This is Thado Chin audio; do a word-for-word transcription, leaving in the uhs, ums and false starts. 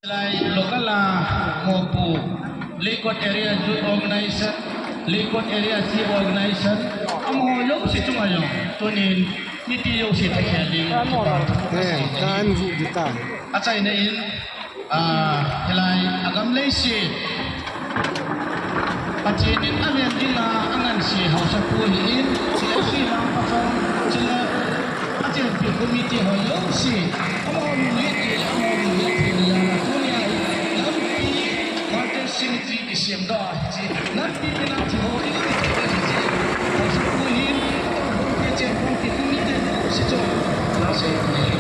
Lai local a Mopu, Leikot Area Youth Organization, Leikot Area Chief Organization, amaho jouse chunga jong tunin mipi jouse thakhel ding. Eh, kan vu dita. Achaina in, ah, hilai agam leiset Pathen in aven dinga anganse haosapu ahin, C S C Mangpachong, chule achenpi committee ho jouse, amaho mun hetthei le amaho mun hetthei jal a tunia hi nampi Martyrs Cemetery kisem doh a hiche nampi pina thi ho in iti thei ahi hiche. Haosapu ahin, atong hung pia chen committee jouse chu. Sei ahi.